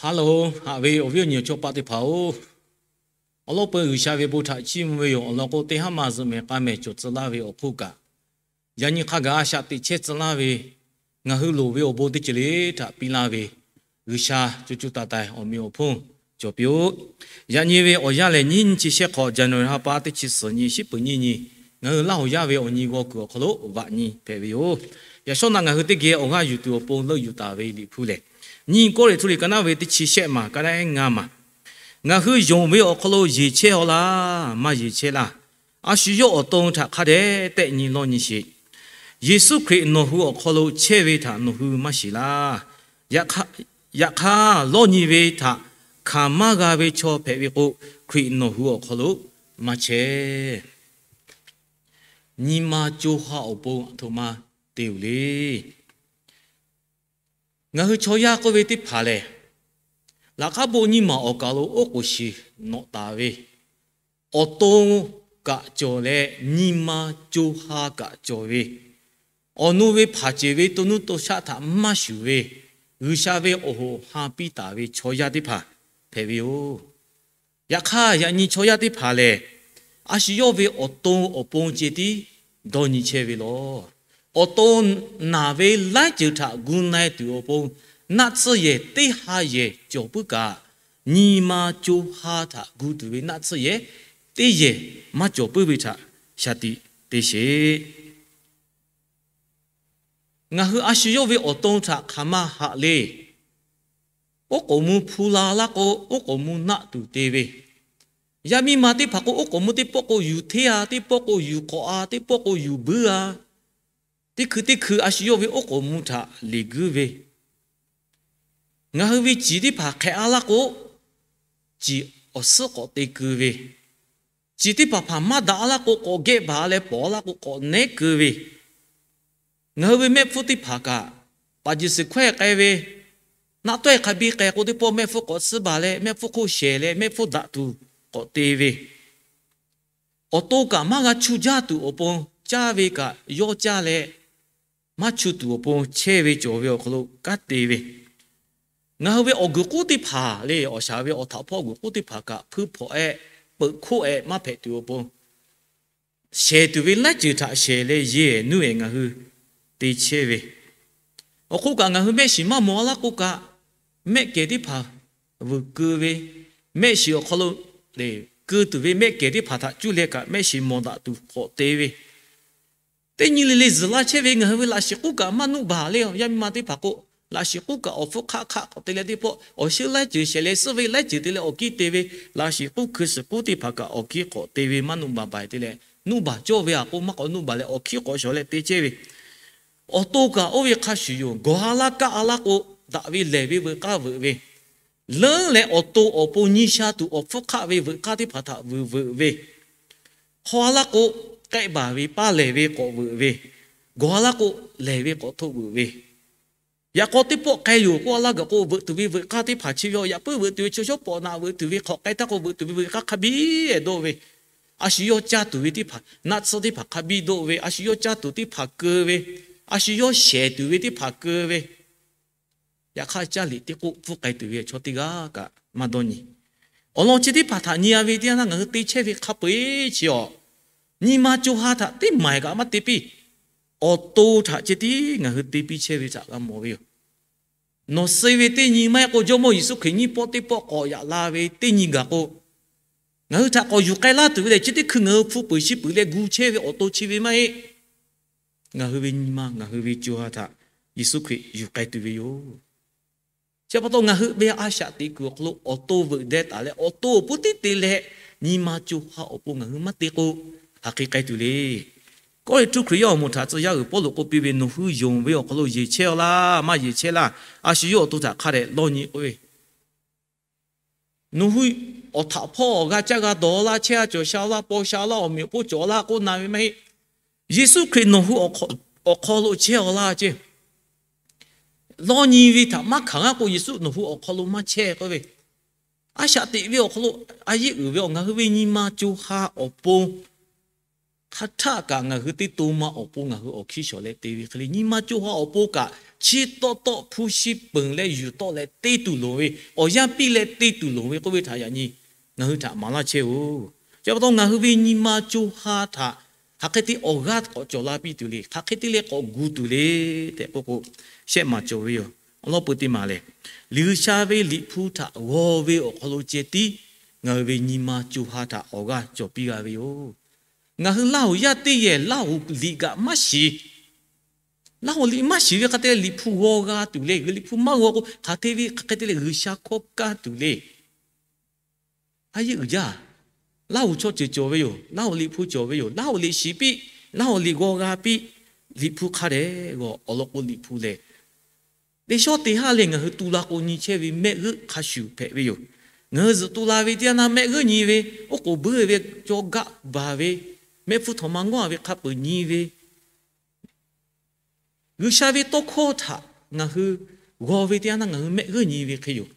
Haˉ loˬ, haꞈ ve awˬ viˉ awˬ nyi awˬ chawˇ paˆ teˇ hpaˍ-oˬ, awˬ lawn peu G'uiˬsha ve bon htaꞈ chiˇ mvuh ve yoˬ. Awˬ lawn k'o, teˇ haˉ ma zuhꞈ mehˍ k'a mehˍ cawˬ tcuh laˇ ve awˬ hk'oˆ kaꞈ, yaꞈ nyi hk'a gaˬ a shaꞈ teꞈ chehˇ tcuh laˇ ve, ngaˬ hui loˍ ve awˬ bon teˇ ceuˬ le htaꞈ piˇ laˇ ve G'uiˬsha co co taiˍ taiˍ awˬ meꞈ awˬ hponˇ cawˬ piˇ-oˆ. Yaꞈ nyi ve awˬ yanˇ lehˬ, nyiˇ nyi chi shehˆ hk'awꞈ January ha pa teˇ chi suhˍ nyi shiˉ peuˍ nyiˇ nyi, ngaˬ hui Laˇ huˍ yaˇ ve awˬ nyi g'aw kuiˬ awˬ hk'aw lo vaꞈ nyi hpehꞈ ve yoˬ. Yaꞈ shawˉ naˆ ngaˬ hui teˇ geh awˬ g'aˇ yuˬ tuˬ awˬ pon leuˆ yuˬ taˍ ve Liꞈ hpu lehˬ, nyiˇ Kawˇrenˍhtuˆ liꞈ ka naˉ ve teˇ chi shehˆ maˬ ka naˉ ngaˇ maˬ, ngaˬ hui yonˍ ve awˬ hk'aw lo yeˬ chehˇ-aw laˇ, maˇ yeˬ chehˇ laˇ. A shu yawˇ awˬ to htaꞈ hk'a dehꞈ tehˆ nyi lawˇ nyi sheˍ. Yeˍsuˆ Hkriꞈ nawˬ hui awˬ hk'aw lo chehˇ ve htaꞈ nawˬ hui maˇ shiˍ laˇ. Yaꞈ hk'aˇ, lawˇ nyi ve htaꞈ hkanˍ maˇ g'a ve chaw hpehꞈ ve k'o, Hkriꞈ nawˬ hui awˬ hk'aw lo maˇ chehˇ. Nyi ma co ha awˬ pon aˬ htoꞈ ma te-oˬ le. Ngaˬ hui chaw yaˇ k'oˆ ve teˇ hpaˍ lehˬ, laꞈ k'aˉ bon nyiˇ maˬ awˬ kaˬ lo oˉ k'oˍ shiˍ nawꞈ taˍ ve, awˬ to kaꞈ cawˬ leh nyi ma co ha kaꞈ cawˬ ve, awˬ nu ve hpanˍ ceˬ ve to nuˇ to shaˆ htaꞈ maˇ shuˍ ve, G'uiˬsha ve awˬ hoꞈ ha piˇ taˍ ve chaw yaˇ teˇ hpaˍ hpehꞈ ve yoˬ. Yaꞈ hk'aˇ, yaꞈ nyi chaw yaˇ teˇ hpaˍ lehˬ, a shu yawˇ ve awˬ to awˬ pon ceh tiˉ dawˇ nyi chehˇ ve lawˬ. Awˬ to naˬ ve laiˉ ceuˬ htaꞈ gu na-e tuˬ awˬ pon, naˆ tsuhˇ yehˬ teˇ ha yehˬ cawˬ puiˉ kaꞈ, nyi ma co ha htaꞈ gu tuˬ ve naˆ tsuhˇ yehˬ teˇ yehˬ maˇ cawˬ puiˉ ve htaꞈ shaˍ tiꞈ te sheˍ. Ngaˬ hui a shu yawˇ ve awˬ to htaꞈ hk'aˬ ma haꞈ le. Oˉ k'oˍ mvuh hpu la laˇ k'o, oˉ k'oˍ mvuh naˆ tuˬ te ve, yaˇ miˇ ma teˇ hpaˍ k'o, oˉ k'oˍ mvuh teˇ pawˆ k'o yuˬ hteˇ-a, teˇ pawˆ k'o yuˬ k'awꞈ-a, teˇ pawˆ k'o yuˬ buiˉ-a, teˇ hkui teˇ hkui a shu yawˇ ve oˉ k'oˍ mvuh htaꞈ liꞈ guiˇ ve, ngaˬ hui ve ciˬ teˇ hpaˍ hk'ehꞈ-a laˇ k'o, ciˬ awˬ suhˉ k'awꞈ te keu ve, ciˬ teˇ hpaˍ hpaˍ maˇ daꞈ-a laˇ k'o, k'awꞈ gehˆ baˬ leh pawˍ-a laˇ k'o, k'awꞈ nehˉ keu ve, ngaˬ hui ve mehˆ hpfuhˇ teˇ hpaˍ kaꞈ, paˍ jeˬ suhˍ hkawehˇ k'ai ve, naˆ tawehˇ hk'a biˇ k'ai k'o teˇ pawˆ mehˆ hpfuhˇ k'awꞈ tsuhˇ baˬ leh, mehˆ hpfuhˇ hk'oˆ shehˍ leh, mehˆ hpfuhˇ daꞈ tuˬ k'awꞈ te ve, awˬ to kaꞈ maˇ g'a chu jaˇ tuˬ awˬ pon caˇ ve kaꞈ yawˇ caˇ leh, maˇ chu tuˬ awˬ pon chehˇ ve cawˬ ve awˬ hk'aw lo kanˉ te ve, ngaˬ hui ve awˬ guiˬ k'oˆ teˇ hpaˍ le, awˬ shaˍ ve awˬ htaꞈ hpawˇ guiˬ k'oˆ teˇ hpaˍ kaꞈ hpuiˇ hpawꞈ-eh, peuꞈ hkoˆ-eh maˇ hpehꞈ tuˬ awˬ pon, shehˍ tuˬ ve laiˉ ceuˬ htaꞈ shehˍ leh yeˬ-eh nuˇ-eh ngaˬ hui te chehˇ ve, awˬ hk'oˆ kaꞈ ngaˬ hui mehˆ shiˍ maˇ mawˬ-a laˇ k'o kaꞈ, mehˆ kehˬ teˇ hpaˍ vuiˬ keu ve, mehˆ shiˍ awˬ hk'aw lo keu tuˬ ve mehˆ kehˬ teˇ hpaˍ htaꞈ cuˇ leh kaꞈ mehˆ shiˍ mawˬ daꞈ tuˬ k'awꞈ te ve, teˇ nyi le le zuhˬ laˇ chehˇ ve ngaˬ hui ve laꞈ shiˍ k'uˉ kaꞈ maˇ nuˆ baˬ le. Yaˇ miˇ ma teˇ hpaˍ k'o, laꞈ shiˍ k'uˉ kaꞈ awˬ hpfuhˇ hk'aˆ hk'aˆ k'awꞈ te leh teˇ pawˆ awˬ shinˉ laiˉ ceuˬ shehˍ leh suhˉ ve laiˉ ceuˬ te leh awˬ kiˇ te ve, laꞈ shiˍ k'uˉ hkui shiˍ k'uˉ teˇ hpaˍ kaꞈ awˬ kiˇ k'awꞈ te ve maˇ nuˆ baˬ baˬ-e te leh, nuˆ baˬ cawˇ ve a k'o maˇ k'awꞈ nuˆ baˬ leh awˬ kiˇ k'awꞈ shawˍ leh te chehˇ ve, awˬ to kaꞈ oˇ ve hk'a shuˍ yoˬ. Gawˬ ha laˇ kaˆ ha laˇ k'o, daꞈ ve lehˬ ve veuꞈ k'aˇ veuꞈ ve, leuˉ leh awˬ to awˬ pon nyi sha tuˬ awˬ hpfuhˇ hk'aˆ ve veuꞈ k'aˇ teˇ hpaˍ htaꞈ vuiˬ veuꞈ ve, hk'aw ha laˇ k'o, k'ehˆ baˬ ve paˇ lehˬ ve k'awꞈ veuꞈ ve, gawˬ ha laˇ k'o, lehˬ ve k'awꞈ htoˆ veuꞈ ve, yaꞈ k'aw teˇ pawˆ k'ai yoˬ k'oˆ a laˇ gaˬ k'o, veuꞈ tuˬ ve veuꞈ k'aˇ teˇ hpaˍ chi ve a, yaꞈ puiˉ veuꞈ tuˬ ve chaw shawˉ pawˍ naꞈ veuꞈ tuˬ ve hk'awꞈ k'ai htaˇ k'o, veuꞈ tuˬ ve veuꞈ k'aˇ hk'a biˇ-eh dawˇ ve, a shu yawˇ caˇ tuˬ ve teˇ hpaˍ naˆ tsuhˇ teˇ hpaˍ hk'a biˇ dawˇ ve, a shu yawˇ caˇ tuˬ teˇ hpaˍ keu ve, a shu yawˇ shehˍ tuˬ ve teˇ hpaˍ keu ve, yaꞈ hk'aˇ caˇ liꞈ teˇ k'oˆ pfuhˇ k'ai tuˬ ve chaw teˇ g'aˇ kaꞈ maˇ dawˇ nyi. Awˬ lawn chi teˇ hpaˍ htaꞈ nyi-a ve teˇ yanˇ, ngaˬ hui te chehˇ ve hk'a peu-eˬ chi awˬ, nyi ma co ha htaꞈ teˇ maˬ kaꞈ maˇ te piˇ. Awˬ to htaꞈ ceh tiˉ ngaˬ hui te piˇ chehˇ ve htaꞈ g'a mawˬ ve yoˬ. Nawˬ suh ve teˇ nyi maˇ heˆ k'o, Jawˇmawˇ Yeˍsuˆ Hkriꞈ nyiˇ pawˆ teˇ pawˆ k'awꞈ yaꞈ la ve teˇ nyi gaˬ k'o, ngaˬ hui htaꞈ k'awꞈ yuˬ k'ai laˇ tuˬ ve lehˬ, chi teˇ hkui ngaˬ hui hpu peuˬ shi peuˬ leh gu chehˇ ve awˬ to chi ve maˇ heˆ. Ngaˬ hui ve nyi ma, ngaˬ hui ve co ha htaꞈ Yeˍsuˆ Hkriꞈ yuˬ k'ai tuˬ ve yoˬ. Chi pa taw ngaˬ hui ve a shaꞈ teꞈ kuiˬ awˬ hk'aw lo awˬ to veuꞈ deh taˍ leh, awˬ to awˬ pon tiˉ te leh, nyi ma co ha awˬ pon ngaˬ hui maˇ te k'o, hk'aˬ hk'e k'ai tuˬ le. Kawˇrenˍhtuˆ Hkriꞈ yaˇ awˬ moˍ htaꞈ tcuh yaˇ uiˍ Pawˇluꞈ k'oˆ piˇ ve, Nawˬ hui yonˍ ve awˬ hk'aw lo yeˬ chehˇ-aw laˇ, maˇ yeˬ chehˇ laˇ. A shu yawˇ awˬ to htaꞈ hk'a dehꞈ lawˇ nyi k'oˆ ve, nawˬ hui awˬ htaꞈ hpawˇ awˬ g'a caˇ g'a dawˬ laˇ, chehˇ g'a cawˬ sha laˇ, paw sha laˇ, awˬ meꞈ awˬ hponˇ cawˬ laˇ k'oˆ na ve maˇ heˆ. Yeˍsuˆ Hkriꞈ nawˬ hui awˬ hk'aw lo chehˇ-aw laˇ ceˇ. Lawˇ nyi ve htaꞈ maˇ hkanˍ g'aˇ k'o, Yeˍsuˆ nawˬ hui awˬ hk'aw lo maˇ chehˇ k'oˆ ve, a shaꞈ teꞈ ve awˬ hk'aw lo a yeˇ uiˍ ve awˬ ngaˬ hui ve nyi ma co ha awˬ pon hk'aˬ htaˆ kaꞈ ngaˬ hui teˇ to ma awˬ pon ngaˬ hui awˬ hkiˇ shawˍ leh te ve hk'e le, nyi ma co ha awˬ pon kaꞈ chi tawˆ tawˆ hpu shi peuˬ leh yuˬ tawˆ leh te tuˬ loˍ ve, awˬ yanˇ piˇ leh te tuˬ loˍ ve k'oˆ ve htaꞈ yaꞈ nyi ngaˬ hui htaꞈ maˍ laˇ chehˇ-oˬ. Chi pa taw ngaˬ hui ve nyi ma co ha htaꞈ hk'aˬ hk'e te awˬ g'aˇ k'awꞈ cawˬ la piˇ tuˬ le, hk'aˬ hk'e te leh k'awꞈ gu tuˬ le tehꞈ k'oˆ k'o, shehˆ maˬ cawˬ ve yoˬ. Awˬ lawn peuˬ teˇ maˬ lehˬ, G'uiˬsha ve Liꞈ hpu htaꞈ g'aw ve awˬ hk'aw lo ceh tiˉ ngaˬ hui ve nyi ma co ha htaꞈ awˬ g'aˇ cawˬ piˇ g'a ve yoˬ. Ngaˬ hui Laˇhuˍ yaˇ teˇ yehˬ Laˇhuˍ liꞈ kaꞈ maˇ shiˍ. Laˇhuˍ liꞈ maˇ shiˍ ve hk'a te leh Liꞈ hpu g'aw g'a tuˬ le. G'uiˬ Liꞈ hpu maˇ g'aw k'o, hk'aˬ hk'e te ve hk'aˬ hk'e te leh G'uiˬsha hkawˇ kaˇ tuˬ le. A yeˇ uiˍ jaˇ. Laˇhuˍ chaw ceuˬ cawˬ ve yoˬ. Laˇhuˍ Liꞈ hpu cawˬ ve yoˬ. Laˇhuˍ liꞈ shiˍ piˇ, Laˇhuˍ liꞈ g'aw g'a piˇ, Liꞈ hpu hk'a dehꞈ g'aw. Awˬ lawn k'o, Liꞈ hpu lehˬ, teˇ shawˉ teˇ haˉ leh ngaˬ hui tu la k'o nyi chehˇ ve mehˆ g'euˆ hk'a shuˍ hpehꞈ ve yoˬ. Ngaˬ hui zuhꞈ tu la ve teˇ yanˇ naˇ mehˆ g'euˆ nyi ve, oˉ k'oˍ buiˇ ve chaw gaˆ baˬ ve, mehˆ hpfuhˇ htaꞈ ma ngawˉ ve hk'a peuˬ nyi ve, G'uiˬsha ve tawˇ hkawˇ htaꞈ ngaˬ hui g'aw ve teˇ yanˇ naˇ ngaˬ hui mehˆ g'euˆ nyi ve hk'e yoˬ.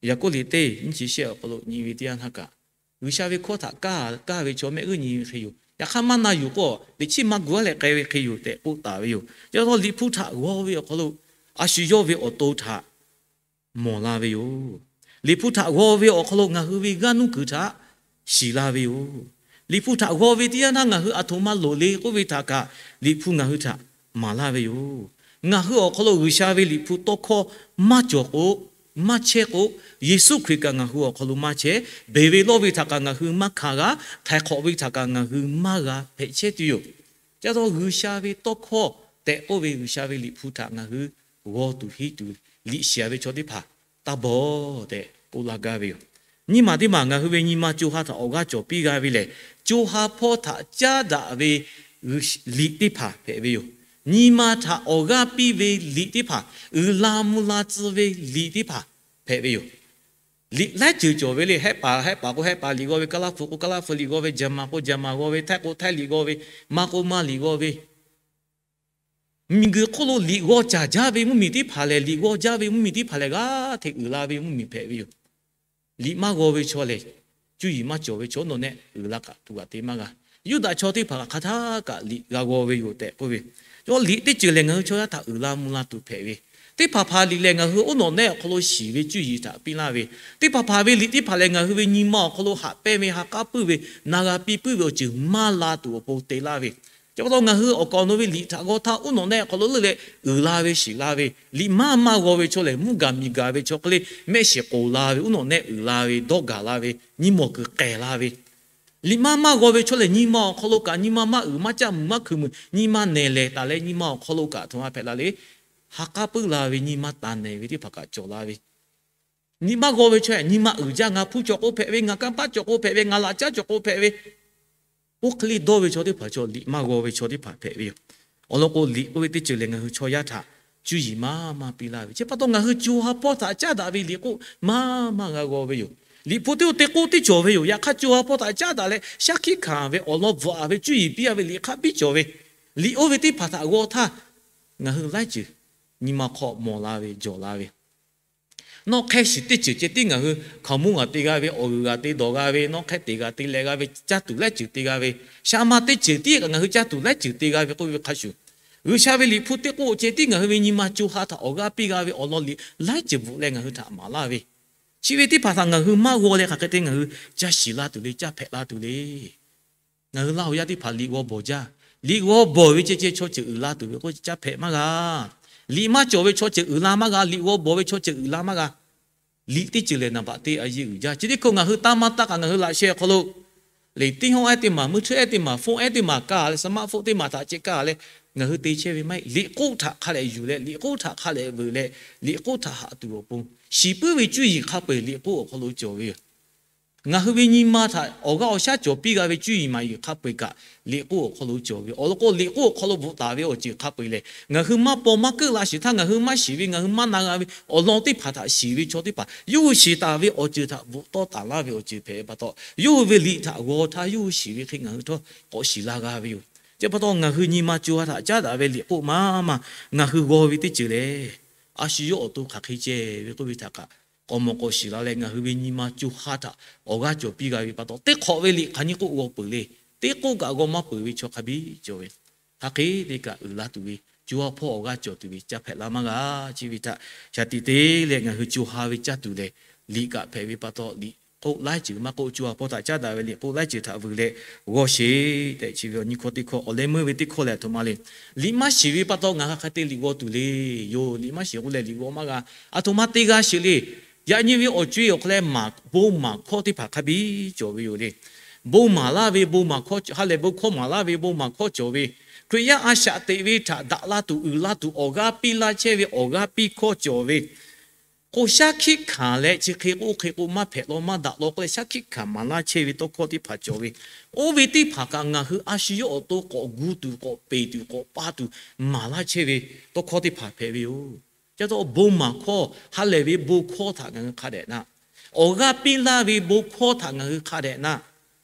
Yaˍkoˆ liꞈ teˇ nyiˇ chi shehˆ awˬ hk'aw lo nyi ve teˇ yanˇ htaˇ kaꞈ, G'uiˬsha ve hkawˇ htaꞈ kaˇ kaˇ ve chaw mehˆ g'euˆ nyi ve hk'e yoˬ. Yaꞈ hk'aˇ maˇ na yuˬ k'o, teꞈ chiˉ maˇ gu aˉ leh k'ai ve hk'e yoˬ tehꞈ k'oˆ taˍ ve yoˬ. Chi pa taw Liꞈ hpu htaꞈ g'aw ve awˬ hk'aw lo a shu yawˇ ve awˬ to htaꞈ mawˬ la ve yoˬ. Liꞈ hpu htaꞈ g'aw ve awˬ hk'aw lo ngaˬ hui ve g'aˇ nuˇ kuiˬ htaꞈ shiˍ la ve yoˬ. Liꞈ hpu htaꞈ g'aw ve teˇ yanˇ htaˇ ngaˬ hui aˬ htoꞈ ma loˍ le k'oˆ ve htaꞈ kaꞈ Liꞈ hpu ngaˬ hui htaꞈ maˍ laˇ ve yoˬ. Ngaˬ hui awˬ hk'aw lo G'uiˬsha ve Liꞈ hpu tawˇ hkawˇ maˇ cawˬ k'o, maˇ chehˇ k'o, Yeˍsuˆ Hkriꞈ kaꞈ ngaˬ hui awˬ hk'aw lo maˇ chehˇ. Beˬ ve lawˇ ve htaꞈ kaꞈ ngaˬ hui maˇ hkanˍ g'a. Htaiˍ hk'awꞈ ve htaꞈ kaꞈ ngaˬ hui maˇ g'a hpehꞈ chehˇ tuˬ yoˬ. Chi pa taw G'uiˬsha ve tawˇ hkawˇ tehꞈ k'oˆ ve G'uiˬsha ve Liꞈ hpu htaꞈ ngaˬ hui g'aw tuˬ henˇ tuˬ liꞈ shiˍ ve chaw teˇ hpaˍ taˇ bawˬ tehꞈ k'oˆ laˇ gaˇ ve yoˬ. Nyiˇ maˬ teˇ maˬ ngaˬ hui ve nyi ma co ha htaꞈ awˬ g'aˇ cawˬ piˇ g'a ve lehˬ, co ha hpawˇ htaꞈ caˉ daꞈ ve liꞈ teˇ hpaˍ hpehꞈ ve yoˬ. Nyi ma htaꞈ awˬ g'aˇ piˇ ve liꞈ teˇ hpaˍ, uiˍ la mvuh la tcuh ve liꞈ teˇ hpaˍ hpehꞈ ve yoˬ. Liꞈ laiˉ ceuˬ cawˬ ve le. Hehˆ paˍ hehˆ paˍ k'o Hehˆ paˍ liꞈ g'aw ve, Kaˇlaˇ hpu k'o Kaˇlaˇ hpu liꞈ g'aw ve, Jaˍ maˍ k'o Jaˍ maˍ g'aw ve, Htaiˇ k'o Htaiˇ liꞈ g'aw ve, maˇ k'o maˇ liꞈ g'aw ve, miˬguiˬ hk'oˆ lo liꞈ g'aw caˍ jaˇ ve mvuhˇmiˬ teˇ hpaˍ lehˬ, liꞈ g'aw jaˇ ve mvuhˇmiˬ teˇ hpaˍ lehˬ, g'aˇ hteꞈ uiˍ la ve mvuhˇmiˬ hpehꞈ ve yoˬ. Liꞈ maˇ g'aw ve chaw lehˬ, cuˇ yiˍ maˇ cawˬ ve chaw, oˇ nawˬ nehˆ uiˍ la kaꞈ tuˬ g'aꞈ te maˇ g'a. Yuˇdaꞈ chaw teˇ hpaˍ hk'aˬ htaˇ kaꞈ liꞈ g'a g'aw ve yoˬ tehꞈ k'oˆ ve, yawˇ liꞈ teˇ ceuˬ lehˬ ngaˬ hui chaw yaˇ htaꞈ uiˍ la mvuh la tuˬ hpehꞈ ve, teˇ hpaˍ hpaˍ liꞈ lehˬ ngaˬ hui oˇ nawˬ nehˆ awˬ hk'aw lo shiˍ ve cuˇ yiˍ htaꞈ piˇ laˇ ve, teˇ hpaˍ hpaˍ ve liꞈ teˇ hpaˍ lehˬ ngaˬ hui ve nyi ma awˬ hk'aw lo haꞈ pehnˇ ve, ha k'aˉ puiˉ ve, na g'a piˇ puiˉ ve awˬ ceuˬ maˇ la tuˬ awˬ pon te laˇ ve, chi pa taw ngaˬ hui awˬ kaˍ awˬ naw ve liꞈ htaꞈ g'aw htaˇ oˇ nawˬ nehˆ awˬ hk'aw lo leuˆ leh uiˍ la ve shiˍ la ve, liꞈ maˇ maˇ g'aw ve chaw lehˬ, mvuhˇ gaˬ miˬ gaˬ ve chaw hk'e le, mehˆ shiˍ k'oˍ la ve, oˇ nawˬ nehˆ uiˍ la ve, dawˇ gaˬ la ve, nyi mawˬ kuiˬ k'ehˬ la ve, liꞈ maˇ maˇ g'aw ve chaw lehˬ, nyi ma awˬ hk'aw lo kaꞈ nyi ma maˇ uiˍ maˇ caˆ, mvuhˬ maˇ hkui mvuhˬ, nyi ma nehˬ lehˬ taˍ leh nyi ma awˬ hk'aw lo kaꞈ htoꞈ ma hpehꞈ la le, ha k'aˉ puiˉ la ve, nyi ma taˍ nehˬ ve teˇ hpaˍ kaꞈ cawˬ la ve, liꞈ maˇ g'aw ve chaw lehˬ, nyi ma uiˍ jaˇ, ngaˬ hpu cawˬ k'o hpehꞈ ve, ngaˬ kanˇ paˆ cawˬ k'o hpehꞈ ve, ngaˬ laꞈ caˉ cawˬ k'o hpehꞈ ve, oˇ hk'e le dawˇ ve chaw teˇ hpaˍ chaw liꞈ maˇ g'aw ve chaw teˇ hpaˍ hpehꞈ ve yoˬ. Awˬ lawn k'o, liꞈ k'oˆ ve teˇ ceuˬ lehˬ ngaˬ hui chaw yaˇ htaꞈ cuˇ yiˍ maˇ maˇ piˇ laˇ ve, chi pa taw ngaˬ hui co ha hpawˇ htaꞈ caˉ daꞈ ve liꞈ k'oˆ maˇ maˇ g'a g'aw ve yoˬ. Liꞈ hpu teˇ oˇ te k'oˆ teˇ cawˬ ve yoˬ. Yaꞈ hk'aˇ, co ha hpawˇ htaꞈ caˉ daꞈ leh shaˉ hkiˆ hkanˍ ve awˬ lawn bvuhꞈ-a ve cuˇ yiˍ piˇ-a ve liꞈ hk'a biˇ cawˬ ve, liꞈ oˇ ve teˇ hpaˍ htaꞈ g'aw htaˇ, ngaˬ hui laiˉ ceuˬ nyi ma hk'aw mawˬ la ve, jawˬ la ve, nawˬ hk'e shiˍ teˇ ceuˬ ceh tiˉ ngaˬ hui hkaoˍ monˇ g'aꞈ te g'a ve, awˬ g'uiˬ g'aꞈ te dawˬ g'a ve, nawˬ hk'e te g'a te leh g'a ve, caˇ tuˬ laiˉ ceuˬ te g'a ve, shaˍ ma teˇ ceuˬ tiˉ kaꞈ ngaˬ hui caˇ tuˬ laiˉ ceuˬ te g'a ve k'oˆ ve hk'a shuˍ, G'uiˬsha ve liꞈ hpu teˇ k'oˆ ceh tiˉ ngaˬ hui ve nyi ma co ha htaꞈ awˬ g'aˇ piˇ g'a ve awˬ lawn liꞈ laiˉ ceuˬ bvuhꞈ leh ngaˬ hui htaꞈ maˍ laˇ ve, chi ve teˇ hpaˍ htaꞈ ngaˬ hui maˇ g'aw leh hk'aˬ hk'e te ngaˬ hui caˇ shiˍ la tuˬ le, caˇ hpehꞈ la tuˬ le. Ngaˬ hui Laˇhuˍ yaˇ teˇ hpaˍ liꞈ g'aw bawˬ jaˇ. Liꞈ g'aw bawˬ ve ceh ceh chaw ceuˬ uiˍ la tuˬ ve k'oˆ caˇ hpehꞈ maˇ g'a. Liꞈ maˇ cawˬ ve chaw ceuˬ uiˍ la maˇ g'a. Liꞈ g'aw bawˬ ve chaw ceuˬ uiˍ la maˇ g'a. Liꞈ teˇ ceuˬ lehˬ naˍ baꞈ te a yeˇ uiˍ jaˇ. Chi teˇ hkui ngaˬ hui taˇ maˇ taˇ kaꞈ ngaˬ hui laꞈ sheh awˬ hk'aw lo liꞈ teˇ hawˉ ehˉ teˇ maˬ, meuˇ htuˇ ehˉ teˇ maˬ, phone ehˉ teˇ maˬ kaˇ leh, smartphone teˇ maˬ htaꞈ ceh kaˇ leh, ngaˬ hui te chehˇ ve maˇ heˆ. Liꞈ k'oˆ htaꞈ hk'a leh yuˬ leh, liꞈ k'oˆ htaꞈ hk'a leh veuꞈ leh, liꞈ k'oˆ htaꞈ haꞈ tuˬ awˬ pon shiˍ puiˉ ve cuˇ yiˍ hk'a peu-eˬ liꞈ k'oˆ awˬ hk'aw lo cawˬ ve yoˬ. Ngaˬ hui ve nyi ma htaꞈ awˬ g'aˇ awˬ shaˉ cawˬ piˇ g'a ve cuˇ yiˍ maˍ yiˍ hk'a peu-eˬ kaꞈ liꞈ k'oˆ awˬ hk'aw lo cawˬ ve. Awˬ lawn k'o, liꞈ k'oˆ awˬ hk'aw lo bvuhꞈ taˍ ve awˬ ceuˬ hk'a peu-eˬ lehˬ, ngaˬ hui maˇ paw maˇ keuˆ la shiˍ htaˇ, ngaˬ hui maˇ shiˍ ve, ngaˬ hui maˇ na g'a ve awˬ lawn teˇ hpaˍ htaꞈ shiˍ ve chaw teˇ hpaˍ yawˇ hui shiˍ taˍ ve awˬ ceuˬ htaꞈ bvuhꞈ tawˇ taˍ laˇ ve awˬ ceuˬ hpehꞈ pa taw, yawˇ hui ve liꞈ htaꞈ g'aw htaˇ yawˇ hui shiˍ ve hk'e ngaˬ hui htawˇ k'awꞈ shiˍ la g'a ve yoˬ. Chi pa taw, ngaˬ hui nyi ma co ha htaꞈ caˉ daꞈ ve liꞈ k'oˆ maˇ maˇ ngaˬ hui g'aw ve teˇ ceuˬ lehˬ, a shu yawˇ awˬ to hk'aˬ hk'e ceh ve k'oˆ ve htaꞈ kaꞈ k'awꞈ mawˬ k'awꞈ shiˍ la leh, ngaˬ hui ve nyi ma co ha htaꞈ awˬ g'aˇ cawˬ piˇ g'a ve pa taw, teˇ hk'awꞈ ve liꞈ hk'aˬ nyi k'oˆ g'aw peuˬ le. teˇ k'oˆ kaꞈ g'aw maˇ peuˬ ve chaw hk'a biˇ cawˬ ve. Hk'aˬ hk'e te kaꞈ uiˍ la tuˬ ve, co ha hpawˇ awˬ g'aˇ cawˬ tuˬ ve caˇ hpehꞈ la maˇ g'a. Chi ve htaꞈ shaˍ tiꞈ te leh ngaˬ hui co ha ve caˇ tuˬ lehˬ, liꞈ kaꞈ hpehꞈ ve pa taw, liꞈ k'oˆ laiˉ ceuˬ maˇ k'oˆ, co ha hpawˇ htaꞈ caˉ daꞈ ve liꞈ k'oˆ laiˉ ceuˬ htaꞈ vuiˬ leh g'awˇ sheˍ tehꞈ chi ve awˬ nyi hkawˇ teˇ hkawˇ, awˬ leh meuˇ ve teˇ hkawˇ lehˬ, aˬ htoꞈ ma le. Liꞈ maˇ shiˍ ve pa taw ngaˬ hui hk'a te liꞈ g'aw tuˬ le. Yoˬ, liꞈ maˇ shiˍ k'oˆ leh liꞈ g'aw maˇ g'a. Aˬ htoꞈ ma te g'a sheˍ le. Yaꞈ nyi ve awˬ co-e awˬ hk'aw leh maˍ, bon maˍ hkawˇ teˇ hpaˍ hk'a biˇ cawˬ ve yoˬ le. Bon maˍ laˇ ve, bon maˍ hkawˇ, ha lehˬ bon hkawˇ maˍ laˇ ve, bon maˍ hkawˇ cawˬ ve, Hkriꞈ yaˇ a shaꞈ teꞈ ve htaꞈ daꞈ la tuˬ, uiˍ la tuˬ, awˬ g'aˇ piˇ laˇ chehˇ ve awˬ g'aˇ piˇ hkawˇ cawˬ ve, k'o shaˉ hkiˆ hkanˍ leh chi hk'e k'o hk'e k'o maˇ hpehꞈ law maˇ daꞈ law k'oˆ leh shaˉ hkiˆ hkanˍ maˍ laˇ chehˇ ve tawˇ hkawˇ teˇ hpaˍ cawˬ ve, oˇ ve teˇ hpaˍ kaꞈ ngaˬ hui a shu yawˇ awˬ to k'awꞈ gu tuˬ, k'awꞈ peˬ tuˬ, k'awꞈ pa tuˬ maˍ laˇ chehˇ ve tawˇ hkawˇ teˇ hpaˍ hpehꞈ ve yoˬ. Ca taw bon maˍ hkawˇ, ha lehˬ ve bon hkawˇ htaꞈ ngaˬ hui hk'a dehꞈ na, awˬ g'aˇ piˇ laˇ ve bon hkawˇ htaꞈ ngaˬ hui hk'a dehꞈ na,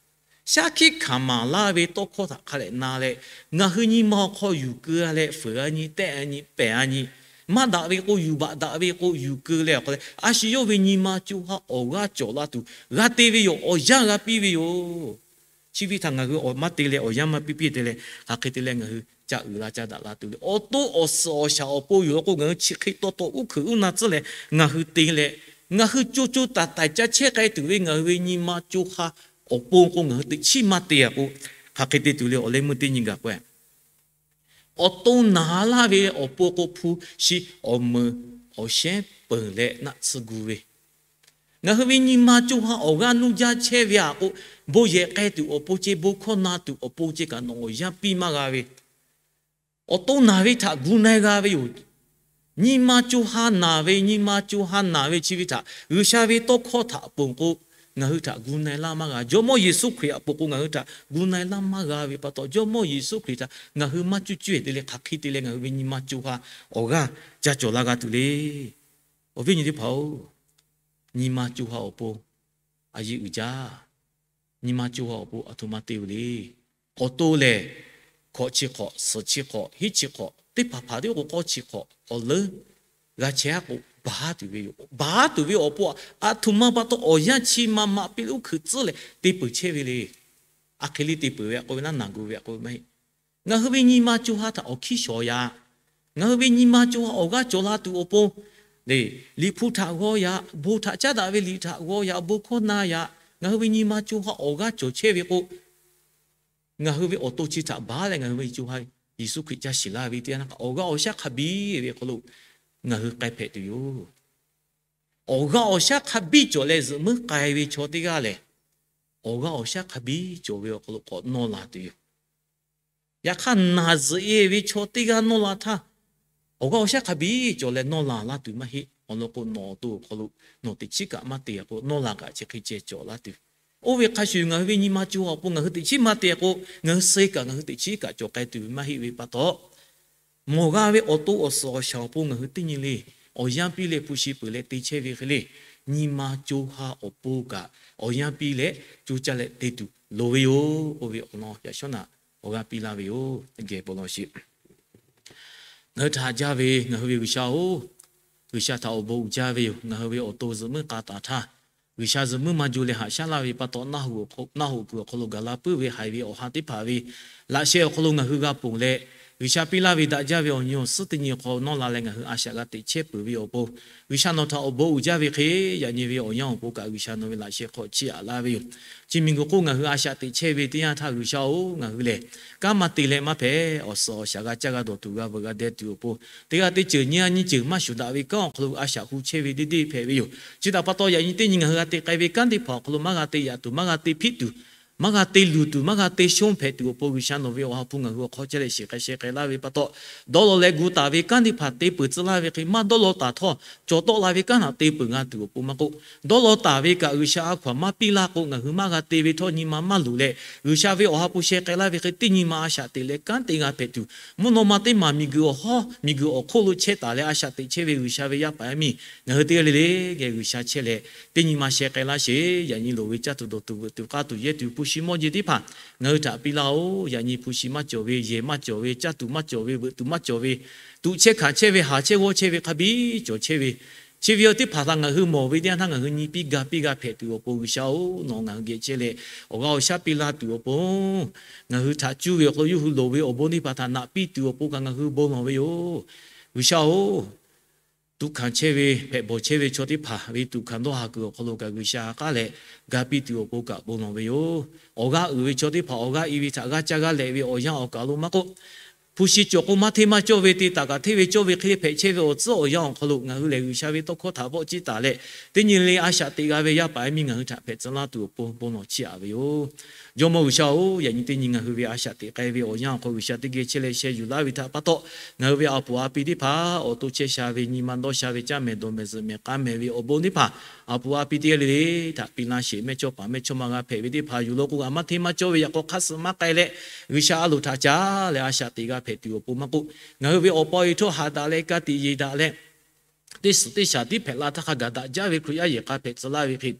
shaˉ hkiˆ hkanˍ maˍ laˇ ve tawˇ hkawˇ htaꞈ hk'a dehꞈ na leh, ngaˬ hui nyi ma awˬ hk'aw yuˬ keu-a leh fuiˍ-a nyi, tehˆ-a nyi, pehˬ-a nyi, maˇ daꞈ ve k'o yuˬ baˬ daꞈ ve k'o yuˬ keu leh awˬ hk'aw leh a shu yawˇ ve nyi ma co ha awˬ g'aˇ cawˬ la tuˬ g'a te ve yoˬ. Awˬ yanˇ g'a piˇ ve yoˬ. Chi ve htaꞈ ngaˬ hui awˬ maˇ te leh awˬ yanˇ maˇ piˇ piˇ te leh, hk'aˬ hk'e te leh ngaˬ hui ca uiˍ la ca daꞈ la tuˬ le. Awˬ to awˬ suhˍ awˬ shaˍ awˬ pon yoˬ law k'o, ngaˬ hui chi hk'e taw taw uˉ hkuiꞈ uˉ na tcuhˉ leh ngaˬ hui te leh, ngaˬ hui co co taiˍ taiˍ ca chehˇ k'ai tuˬ ve ngaˬ hui ve nyi ma co ha awˬ pon k'o, ngaˬ hui teꞈ chiˉ maˇ te a k'o, hk'aˬ hk'e te tuˬ le. Awˬ leh meuˇ teˇ nyi gaˬ k'o, awˬ to naˍ laˇ ve awˬ pon k'o, hpu shi awˬ meuˍ awˬ shehnˉ peunˍ leh naˆ tsuhˇ gu ve, ngaˬ hui ve nyi ma co ha awˬ g'aˇ nuˇ jaˇ chehˇ ve a k'o, bon yehˬ k'ai tuˬ awˬ pon ceh, bon hkawˇ na tuˬ awˬ pon ceh kaꞈ nawˬ awˬ yanˇ piˇ maˇ g'a ve, awˬ to naˍ ve htaꞈ gu na-e g'a ve yoˬ. Nyi ma co ha naˍ ve, nyi ma co ha naˍ ve chi ve htaꞈ G'uiˬsha ve tawˇ hkawˇ htaꞈ ponˬ k'o, ngaˬ hui htaꞈ gu na-e laˇ maˇ g'a. Jawˇmawˇ Yeˍsuˆ Hkriꞈ htaꞈ ponˬ k'o, ngaˬ hui htaꞈ gu na-e laˇ maˇ g'a ve pa taw, Jawˇmawˇ Yeˍsuˆ Hkriꞈ htaꞈ ngaˬ hui maˇ cuˇ cuˇ-e te leh hk'aˬ hk'e te leh ngaˬ hui ve nyi ma co ha awˬ g'aˇ ca cawˬ la g'a tuˬ le. Awˬ viˉ nyi teˇ hpaˍ-oˬ, nyi ma co ha awˬ pon a yeˇ uiˍ jaˇ. Nyi ma co ha awˬ pon aˬ htoꞈ ma te-oˬ le. K'awꞈ to lehˬ, hkawꞈ chi hk'awꞈ, suhˍ chi hk'awꞈ, hiˉ chi hk'awꞈ, teˇ hpaˍ hpaˍ tiˉ k'o k'awˇ chi hk'awꞈ awˬ leuˉ g'a chehˇ-a k'o, baˬ tuˬ ve yoˬ. Baˬ tuˬ ve awˬ pon aˬ htoꞈ ma pa taw awˬ yanˇ chi ma ma piˇ leh uˉ hkuiꞈ tcuhˉ leh te peuˬ chehˇ ve le. A hk'e le te peuˬ ve k'oˆ ve naˉ, naˬ gu ve k'oˆ ve maˇ heˆ. Ngaˬ hui ve nyi ma co ha htaꞈ awˬ hkiˉ shawˍ yaꞈ, ngaˬ hui ve nyi ma co ha awˬ g'aˇ cawˬ la tuˬ awˬ pon le, liꞈ hpu htaꞈ g'aw yaꞈ, bon htaꞈ caˉ daꞈ ve liꞈ htaꞈ g'aw yaꞈ, bon hkawˇ na yaꞈ, ngaˬ hui ve nyi ma co ha awˬ g'aˇ cawˬ chehˇ ve k'o, ngaˬ hui ve awˬ to chi htaꞈ baˬ leh ngaˬ hui ve co ha Yeˍsuˆ Hkriꞈ ca shiˍ laˇ ve teˇ yanˇ htaˇ kaꞈ awˬ g'aˇ awˬ shaˉ hk'a biˇ ve awˬ hk'aw lo ngaˬ hui k'ai hpehꞈ tuˬ yoˬ. Awˬ g'aˇ awˬ shaˉ hk'a biˇ cawˬ leh zuhꞈ muiˉ k'ai ve chaw teˇ g'aˇ lehˬ, awˬ g'aˇ awˬ shaˉ hk'a biˇ cawˬ ve awˬ hk'aw lo k'awꞈ nawˇ la tuˬ yoˬ. Yaꞈ hk'aˇ, naˬ zuhꞈ-e ve chaw teˇ g'aˇ nawˇ la htaˇ, awˬ g'aˇ awˬ shaˉ hk'a biˇ cawˬ leh nawˇ la laˇ tuˬ maˇ heˆ. Awˬ lawn k'o, nawˬ awˬ to awˬ hk'aw lo nawˬ teꞈ chiˉ kaꞈ maˇ te k'o, nawˇ la kaꞈ chi hk'e ceh cawˬ laˇ tuˬ. Oˇ ve hk'a shuˍ, ngaˬ hui ve nyi ma co ha awˬ pon ngaˬ hui teꞈ chiˉ maˇ te k'o, ngaˬ hui suh-e kaꞈ ngaˬ hui teꞈ chiˉ kaꞈ cawˬ k'ai tuˬ ve maˇ heˆ ve pa taw, mawˬ g'a ve awˬ to awˬ suhˍ awˬ shaˍ awˬ pon ngaˬ hui teˇ nyi le awˬ yanˇ piˇ leh hpu shi peuˬ leh te chehˇ ve hk'e le, nyi ma co ha awˬ pon kaꞈ awˬ yanˇ piˇ leh co caˇ leh te tuˬ loˍ ve yoˬ. Oˇ ve awˬ lawn yaꞈ shawˉ naꞈ awˬ g'aˇ piˇ laˇ ve yoˬ. Geh bon lawˬ sheˍ. Ngaˬ hui htaꞈ haꞈ jaˇ ve ngaˬ hui ve G'uiˬsha-oˬ, G'uiˬsha htaꞈ awˬ bon uiˍ jaˇ ve yoˬ. Ngaˬ hui ve awˬ to zuhꞈ muiˉ k'a taˍ htaˇ, G'uiˬsha zuhꞈ muiˉ maˇ jo leh haꞈ shaˉ laˇ ve pa taw, naˆ hoꞈ kuiˬ awˬ hk'aw lo gaˬ la puiˉ ve haiˬ ve awˬ ha teˇ hpaˍ ve laꞈ sheh awˬ hk'aw lo ngaˬ hui g'a ponˬ leh, G'uiˬsha piˇ laˇ ve daꞈ jaˇ ve awˬ nyi awˬ suhˉ teˇ nyi hk'aw nawˇ la leh ngaˬ hui a shaꞈ g'a teꞈ chehˇ peuˬ ve awˬ pon, G'uiˬsha nawˬ htaꞈ awˬ bon uiˍ jaˇ ve hk'e, yaꞈ nyi ve awˬ yanˇ awˬ pon kaꞈ G'uiˬsha nawˬ ve laꞈ sheh hk'aw chiˇ aꞈ laˇ ve yoˬ. Chi miˬguiˬ hk'oˆ ngaˬ hui a shaꞈ teꞈ chehˇ ve teˇ yanˇ htaˇ G'uiˬsha-oˬ, ngaˬ hui lehˬ kanˉ maˇ te leh maˇ hpehꞈ, awˬ suhˍ awˬ shaˍ g'a caˇ g'a dawˬ tuˬ g'a veuꞈ g'a deh tuˬ awˬ pon, teˇ g'aˇ teˇ ceuˬ nyi a nyi ceuˬ maˇ shuˍ daꞈ ve kanˉ awˬ hk'aw lo a shaꞈ hu chehˇ ve deˇ deˇ hpehꞈ ve yoˬ. Chi htaꞈ pa taw, yaꞈ nyi teˇ nyi ngaˬ hui g'a te k'ai ve kanˉ teˇ hpaˍ awˬ hk'aw lo maˇ g'a te yaꞈ tuˬ, maˇ g'a te hpiˆ tuˬ, maˇ g'a te luˬ tuˬ, maˇ g'a te shonˇ hpehꞈ tuˬ awˬ pon, G'uiˬsha nawˬ ve awˬ ha hpu ngaˬ hui awˬ hk'aw chehˇ leh shiˍ k'ai sheh k'ai laˇ ve pa taw, dawˇ law leh gu taˍ ve kanˉ teˇ hpaˍ te peuˬ tcuh laˇ ve hk'e, maˇ dawˇ law taˍ htawˇ cawˬ tawˆ la ve kanˉ htaꞈ te peuˬ g'a tuˬ awˬ pon maˇ k'oˆ, dawˇ law taˍ ve kaꞈ G'uiˬsha a hkaw-anˬ maˇ piˇ laˇ k'o, ngaˬ hui maˇ g'a te ve htawˇ nyi ma maˇ luˬ leh, G'uiˬsha ve awˬ ha hpu sheh k'ai laˇ ve hk'e teˇ nyi ma a shaꞈ teꞈ leh kanˉ te g'a hpehꞈ tuˬ, mvuhˇ naw ma teˇ maˬ miˬguiˬ awˬ hawˉ miˬguiˬ awˬ hk'oˆ lo chehˇ taˍ leh a shaꞈ teꞈ chehˇ ve G'uiˬsha ve yaˇ paˍ yaˇ miˇ ngaˬ hui teˇ g'aˇ le le geh G'uiˬsha chehˇ leh, teˇ nyi ma sheh k'ai laˇ sheˍ. Yaꞈ nyi loˍ ve caˇ tuˬ dawˬ tuˬ veuꞈ tuˬ k'aˇ tuˬ yehˇ tuˬ hpu shi mawˇ jeˬ teˇ hpaˍ ngaˬ hui htaꞈ piˇ laˇ-oˬ. Yaꞈ nyi hpu shi maˇ cawˬ ve, yehˬ maˇ cawˬ ve, caˇ tuˬ maˇ cawˬ ve, veuꞈ tuˬ maˇ cawˬ ve, tuꞈ chehˇ hkanˍ chehˇ ve, haˍ chehˇ g'awˇ chehˇ ve hk'a biˇ cawˬ chehˇ ve, Chi ve awˬ teˇ hpaˍ htaꞈ ngaˬ hui mawˬ ve teˇ yanˇ htaˇ ngaˬ hui nyi piˇ ga piˇ g'a hpehꞈ tuˬ awˬ pon G'uiˬsha-oˬ, nawˬ ngaˬ hui geh chehˇ leh awˬ g'aˇ awˬ shaˉ piˇ laˇ tuˬ awˬ pon, ngaˬ hui htaꞈ cuˇ ve awˬ hk'aw lo yawˇ hui loˍ ve awˬ bon teˇ hpaˍ htaꞈ naꞈ piˇ tuˬ awˬ pon kaꞈ ngaˬ hui bon lawˬ ve yoˬ. G'uiˬsha-oˬ, tuꞈ hkanˍ chehˇ ve hpehꞈ bawˬ chehˇ ve chaw teˇ hpaˍ ve tuꞈ hkanˍ dawˇ ha kuiˬ awˬ hk'aw lo kaꞈ G'uiˬsha ha k'aˉ leh ga piˇ tuˬ awˬ pon kaꞈ bon lawˬ ve yoˬ. Awˬ g'aˇ uiˍ ve chaw teˇ hpaˍ awˬ g'aˇ i ve htaꞈ g'aˇ caˇ g'aˇ lehꞈ ve awˬ yanˇ awˬ kaˬ lo maˇ k'oˆ, hpu shi cawˬ k'o maˇ hteˇ maˇ cawˇ ve te taˍ kaꞈ hteˇ ve cawˇ ve hk'e hpehꞈ chehˇ ve awˬ tcuhˉ awˬ yanˇ awˬ hk'aw lo ngaˬ hui lehˬ G'uiˬsha ve tawˇ hkawˇ htaꞈ vawˆ ciˇ taˍ leh, teˇ nyi le a shaꞈ teꞈ g'a ve yaˇ paˍ yaˇ miˇ ngaˬ hui htaꞈ hpehꞈ tcuh laˇ tuˬ awˬ pon bon lawˬ chiˇ aꞈ ve yoˬ. Jawˇmawˇ G'uiˬsha-oˬ, yaꞈ nyi teˇ nyi ngaˬ hui ve a shaꞈ teꞈ k'ai ve awˬ yanˇ awˬ hk'aw G'uiˬsha teˇ geh chehˇ leh sheh yuˬ laˇ ve htaꞈ pa taw, ngaˬ hui ve a puˍ a pi teˇ hpaˍ awˬ to chehˇ sha ve nyi ma dawˇ sha ve caˇ mehˍ dawˬ mehˍ zuhꞈ mehˍ k'a mehˍ ve awˬ bon teˇ hpaˍ a puˍ a pi teˇ g'aˇ le le htaꞈ piˇ laˇ sheˍ. Mehˇchawˇ paˍ mehˇchawˇma g'a hpehꞈ ve teˇ hpaˍ yuˬ lo k'o g'a maˇ hteˇ maˇ cawˇ ve yaꞈ k'aw hk'aˇ suh maˇ k'ai leh, G'uiˬsha a loˍ htaꞈ caˉ leh a shaꞈ teꞈ g'a hpehꞈ tuˬ awˬ pon maˇ k'oˆ, ngaˬ hui ve awˬ pa awˬ e htawˇ haꞈ daꞈ leh ka tiꞈ yeˬ daꞈ leh teˇ suhˍ teˇ shaˍ tiˉ hpehꞈ la htaˇ hk'a gaˬ daꞈ jaˇ ve Hkriꞈ yaˇ yehˬ k'a hpehꞈ tcuh laˇ ve hk'e,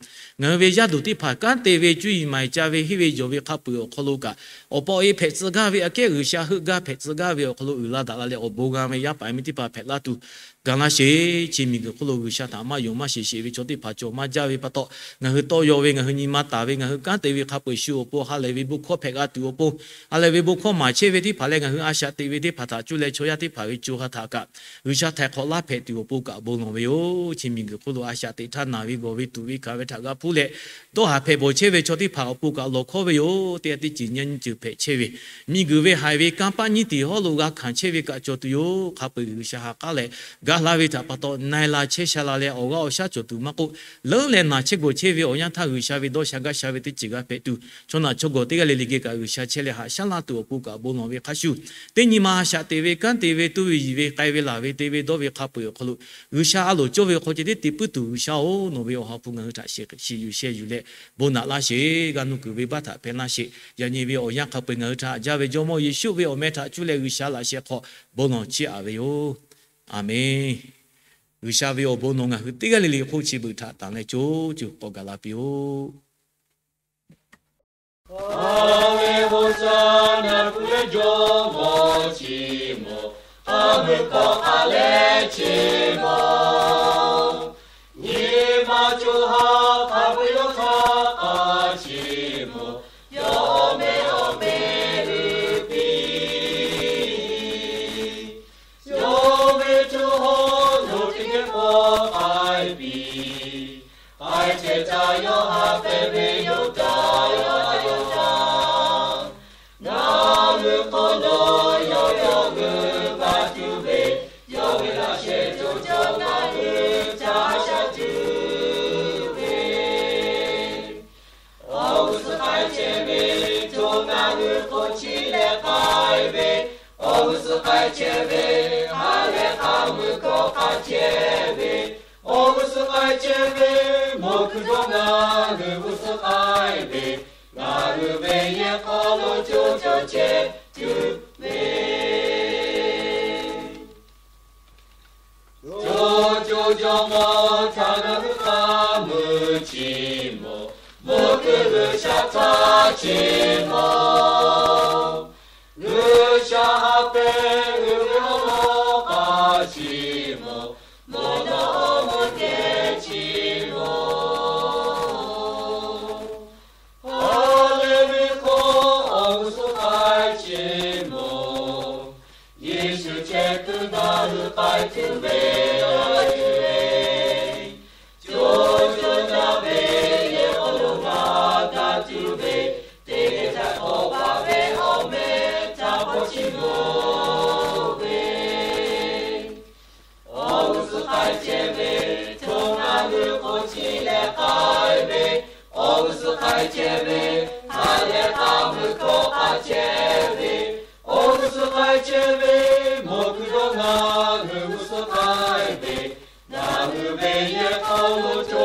ngaˬ hui ve yaˇ duˬ teˇ hpaˍ kanˉ te ve cuˇ yiˍ maˍ yiˍ ca ve henˇ ve jawˬ ve hk'a peu-eˬ awˬ hk'aw lo kaꞈ, awˬ pa awˬ e hpehꞈ tcuh gaˇ ve aꞈ kehˉ G'uiˬsha heuˆ gaˇ hpehꞈ tcuh gaˇ ve awˬ hk'aw lo uiˍ la daꞈ la leh awˬ bon g'a ve yaˇ paˍ yaˇ miˇ teˇ hpaˍ hpehꞈ laˇ tuˬ ga laˇ sheˍ. Chi miˬguiˬ hk'oˆ lo G'uiˬsha htaꞈ maˇ yonˍ maˇ sheˍ sheˍ ve chaw teˇ hpaˍ cawˬ maˇ jaˇ ve pa taw, ngaˬ hui tawˇ yaw ve ngaˬ hui nyi ma taˍ ve ngaˬ hui kanˉ te ve hk'a peu-eˬ shu awˬ pon ha lehˬ ve bon hkawˇ hpehꞈ g'a tuˬ awˬ pon, ha lehˬ ve bon hkawˇ maˍ chehˇ ve teˇ hpaˍ leh ngaˬ hui a shaꞈ teꞈ ve teˇ hpaˍ htaꞈ cuˇ leh chaw yaˇ teˇ hpaˍ ve co ha htaꞈ kaꞈ G'uiˬsha htaiˍ hk'awꞈ laˇ hpehꞈ tuˬ awˬ pon kaꞈ bon lawˬ ve yoˬ. Chi miˬguiˬ hk'oˆ lo a shaꞈ teꞈ htaˇ naˬ ve gawˬ ve tuꞈ ve hkanˍ ve htaꞈ g'a hpuˇ leh, dawˇ haˍ hpehꞈ bawˬ chehˇ ve chaw teˇ hpaˍ awˬ pon kaꞈ lawˬ hkawˇ ve yoˬ. Teˇ g'aˇ teˇ ceuˬ nyi nyi ceuˬ hpehꞈ chehˇ ve miˬguiˬ ve haiˬ ve kanˇ paˆ nyiˇ tiˍ hawˉ lo g'a hkanˍ chehˇ ve kaꞈ cawˬ tuˬ yoˬ. Hk'a peu-eˬ G'uiˬsha ha k'aˉ leh gaˬ la ve htaꞈ pa taw na-e la chehˇ sha la leh awˬ g'aˇ awˬ shaˉ cawˬ tuˬ maˇ k'oˆ, leuˉ leh naˬ chehˇ gawˬ chehˇ ve awˬ yanˇ htaˇ G'uiˬsha ve dawˇ sha gaˇ sha ve teˇ ceuˬ g'a hpehꞈ tuˬ, chaw naˬ chaw gawˬ teˇ g'aˇ le le geh kaꞈ G'uiˬsha chehˇ leh haꞈ shaˉ laˇ tuˬ awˬ pon kaꞈ bon lawˬ ve hk'a shuˍ, teˇ nyi ma a shaꞈ teꞈ ve kanˉ te ve tuˇ ve yiˬ ve k'ai ve laˬ ve te ve dawˇ ve hk'a peu-eˬ awˬ hk'aw lo G'uiˬsha a loˍ cawˇ ve awˬ hk'aw ceh tiˉ te puiˉ tuˬ G'uiˬsha-oˬ, nawˬ ve awˬ ha hpu ngaˬ hui htaꞈ shiˍ yuˬ sheh yuˬ leh bon naꞈ laˇ sheˍ. G'a nuˇ kuiˬ ve baˆ htaꞈ hpehˇ laˇ sheˍ. Yaꞈ nyi ve awˬ yanˇ hk'a peu-eˬ ngaˬ hui htaꞈ haꞈ jaˇ ve Jawˇmawˇ Yeˍsuˆ ve awˬ meh htaꞈ cuˇ leh G'uiˬsha laꞈ sheh hk'aw bon lawˬ chiˇ aꞈ ve yoˬ. Aˬmenˍ. G'uiˬsha ve awˬ bon nawˬ ngaˬ hui teˇ g'aˇ le le hk'oˆ chi beuꞈ htaꞈ tanˬ leh co co k'awꞈ gaˬ la piˇ-oˆ. Aˬ ve bon sha naˬ kuˬ leh jawˇmawˇ chi mawˬ, a meuˇ hkawˇ k'aꞈ leh chi mawˬ, nyi ma co ha hk'a peu-eˬ yawˇ htaˇ k'a chi mawˬ, yawˇ awˬ meh awˬ meh uiˍ piˇ. Yawˇ ve co ha lo teˇ geh k'awꞈ k'ai piˇ. K'ai chehˇ caˇ yawˇ ha hpehꞈ ve yoˬ caˇ yawˇ yoˬ caˇ. Ngaˬ hui hk'aw lo yawˇ yawˇ g'euꞈ g'a tuˬ ve, yawˇ ve laꞈ sheh co co ngaˬ hui caˇ sha tuˬ ve. Awˬ g'uˇ suhˍ k'ai chehˇ ve, co ngaˬ hui hk'oˆ chi leh k'ai ve, awˬ g'uˇ suhˍ k'ai chehˇ ve, ha leh k'a mui hkawˇ k'aꞈ chehˇ ve, awˬ g'uˇ suhˍ k'ai chehˇ ve, mawˬ kuiˬ dawˇ ngaˬ hui g'uˇ suhˍ k'ai ve, ngaˬ hui ve yehˬ hk'aw lo co co chehˇ tuˬ ve. Co co jawˇmawˇ htaꞈ ngaˬ hui k'a mui chi mawˬ, mawˬ kuiˬ G'uiˬsha htaꞈ chi mawˬ. G'uiˬsha ha hpehꞈ uiˍ ve awˬ lawn k'a chi mawˬ, mawˬ nawˬ awˬ mawˬ kehˬ chi mawˬ. Ha lehˬ ve hk'aw awˬ g'uˇ suhˍ k'ai chehˇ mawˬ. Yeˍsuˆ chehˇ kuiˬ ngaˬ hui k'ai tuˬ ve, k'ai tuˬ ve. Co co jaˇ ve yehˬ hk'aw lo ngaˬ daꞈ tuˬ ve, teˇ geh htaꞈ k'awꞈ paˍ ve awˬ meh htaꞈ hpawˇ chi loˍ ve. Awˬ g'uˇ suhˍ k'ai chehˇ ve, co ngaˬ hui hk'oˆ chi leh k'ai ve. Awˬ g'uˇ suhˍ k'ai chehˇ ve, ha leh k'a mui hkawˇ k'aꞈ chehˇ ve. Awˬ g'uˇ suhˍ k'ai chehˇ ve, mawˬ kuiˬ dawˇ ngaˬ hui g'uˇ suhˍ k'ai ve. Ngaˬ hui ve yehˬ hk'aw lo co